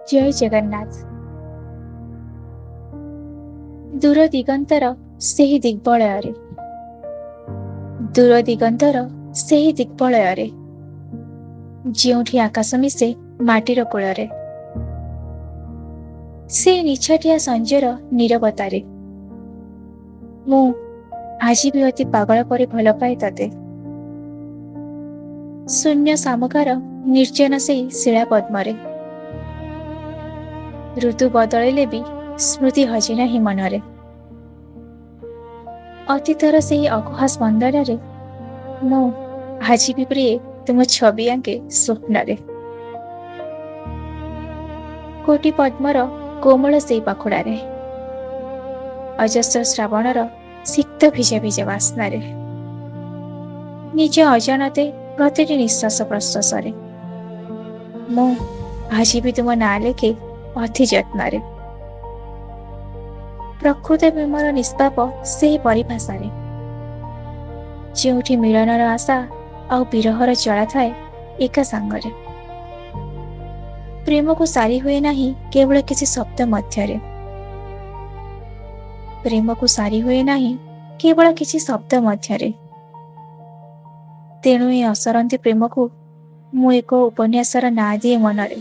ଜୟ ଜଗନ୍ନାଥ। ଦୂର ଦିଗନ୍ତର ସେହି ଦିଗ୍ବଳୟରେ, ଦୂର ଦିଗନ୍ତର ସେହି ଦିଗ୍ବଳୟରେ, ଯେଉଁଠି ଆକାଶ ମିଶେ ମାଟିର କୂଳରେ, ସେ ନିଛାଟିଆ ସଞ୍ଜର ନୀରବତାରେ ମୁଁ ଆଜି ବି ଅତି ପାଗଳ ପରି ଭଲ ପାଏ ତତେ। ଶୂନ୍ୟ ଶାମୁକାର ନିର୍ଜନ ସେଇ ଶିଳା ପଦ୍ମରେ ଋତୁ ବଦଳିଲେ ବି ସ୍ମୃତି ହଜି ନାହିଁ ମନରେ। ଅତୀତର ସେହି ଅକୁହା ସ୍ପନ୍ଦନରେ ମୁଁ ଆଜି ବି ପ୍ରିୟେ ତୁମ ଛବି ଆଙ୍କେ ସ୍ୱପ୍ନରେ। କୋଟି ପଦ୍ମର କୋମଳ ସେଇ ପାଖୁଡ଼ାରେ, ଅଜସ୍ର ଶ୍ରାବଣର ସିକ୍ତ ଭିଜା ଭିଜା ବାସ୍ନାରେ, ନିଜ ଅଜାଣତେ ପ୍ରତିଟି ନିଶ୍ୱାସ ପ୍ରଶ୍ୱାସରେ ମୁଁ ଆଜି ବି ତୁମ ନାଁ ଲେଖେ ଅତି ଯତ୍ନରେ। ପ୍ରକୃତ ପ୍ରେମର ନିଷ୍ପାପ ସେହି ପରିଭାଷାରେ, ଯେଉଁଠି ମିଳନର ଆଶା ଆଉ ବିରହର ଜଳା ଥାଏ ଏକା ସାଙ୍ଗରେ। ପ୍ରେମକୁ ସାରି ହୁଏ ନାହିଁ କେବଳ କିଛି ଶବ୍ଦ ମଧ୍ୟରେ, ପ୍ରେମକୁ ସାରି ହୁଏ ନାହିଁ କେବଳ କିଛି ଶବ୍ଦ ମଧ୍ୟରେ। ତେଣୁ ଏ ଅସରନ୍ତି ପ୍ରେମକୁ ମୁଁ ଏକ ଉପନ୍ୟାସର ନାଁ ଦିଏ ମନରେ।